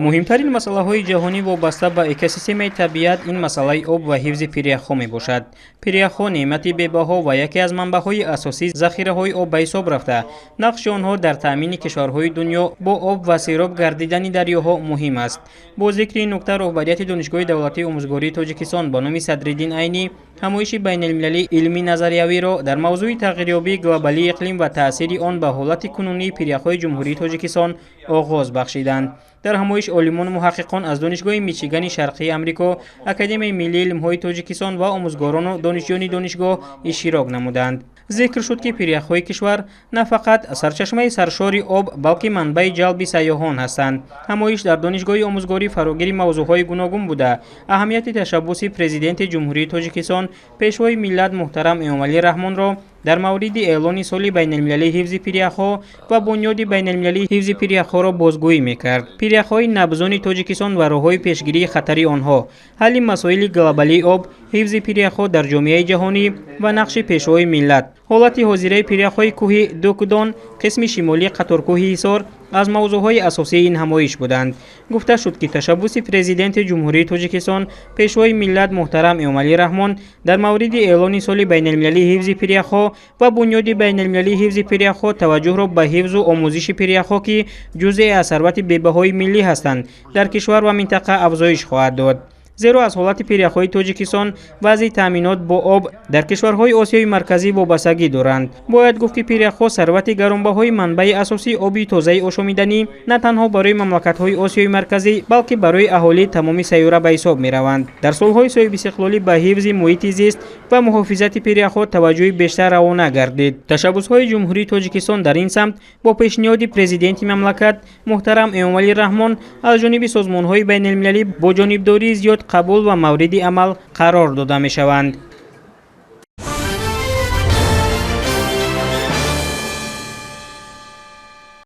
Муҳимтарин масъалаҳои ҷаҳонӣ вобаста ба экосистемаи табиат ин масъалаи об ва ҳифзи пиряхҳо мебошад. Пиряхҳо неъмати бебаҳо ва яке аз манбаъҳои асосии захираҳои об ба ҳисоб рафта, нақши онҳо дар таъмини кишварҳои дунё бо об ва сероб гардидани дарёҳо муҳим аст. Бо зикри ин нукта, роҳбарияти Донишгоҳи давлатии омӯзгории Тоҷикистон ба номи Садриддин Айнӣ ҳамоиши байналмилалии илмӣ назариявиро дар мавзӯи тағйирёбии глобалии иқлим ва таъсири он ба ҳолати кунунии пиряхҳои Ҷумҳурии Тоҷикистон оғоз бахшиданд. Дар ҳамоиш олимону муҳаққиқон аз Донишгоҳи Мичигани Шарқии Амрико, Академияи миллии илмҳои Тоҷикистон ва омӯзгорону донишҷӯёни донишгоҳ иштирок намуданд. Зикр шуд, ки пиряхҳои кишвар на фақат сарчашмаи саршори об, балки манбаи ҷалби сайёҳон ҳастанд. Ҳамоиш дар Донишгоҳи омӯзгорӣ фарогири мавзӯъҳои гуногун буда, аҳамияти ташаббуси Президенти Ҷумҳурии Тоҷикистон, Пешвои миллат муҳтарам Эмомалӣ Раҳмонро дар мавриди эълони соли байналмилалии ҳифзи пиряхҳо ва бунёди байналмилалии ҳифзи пиряхҳоро бозгӯӣ мекард. Пиряхҳои набзони Тоҷикистон ва роҳҳои пешгирии хатари онҳо, ҳалли масоили глобалии об, ҳифзи пиряхҳо дар ҷомеаи ҷаҳонӣ ва нақши Пешвои миллат, ҳолати ҳозираи пиряхҳои кӯҳи Дукдон, қисми шимолии қаторкӯҳи Ҳисор аз мавзӯъҳои асосии ин ҳамоиш буданд. Гуфта шуд, ки ташаббуси Президенти Ҷумҳурии Тоҷикистон, Пешвои миллат муҳтарам Эмомалӣ Раҳмон дар мавриди эълони соли байналмилалии ҳифзи пиряхҳо ва бунёди байналмилалии ҳифзи пиряхҳо таваҷҷӯҳро ба ҳифзу омӯзиши пиряхҳо, ки ҷузъе аз сарвати бебаҳои миллӣ ҳастанд, дар кишвар ва минтақа афзоиш хоҳад дод. Зеро аз ҳолати пиряхҳои Тоҷикистон вазъи таъминот бо об дар кишварҳои Осиёи Марказӣ вобастагӣ доранд. Бояд гуфт, ки пиряхҳо сарвати гаронбаҳои манбаи асосии оби тозаи ошомиданӣ на танҳо барои мамлакатҳои Осиёи Марказӣ, балки барои аҳолии тамоми сайёра ба ҳисоб мераванд. Дар солҳои соҳибистиқлолӣ ба ҳифзи муҳити зист ва муҳофизати пиряхҳо таваҷҷӯҳи бештар равона гардид. Ташаббусҳои Ҷумҳурии Тоҷикистон дар ин самт бо пешниҳоди Президенти мамлакат муҳтарам Эмомалӣ Раҳмон аз ҷониби созмонҳои байналмилалӣ бо ҷонибдории зиёд қабул ва мавриди амал қарор дода мешаванд.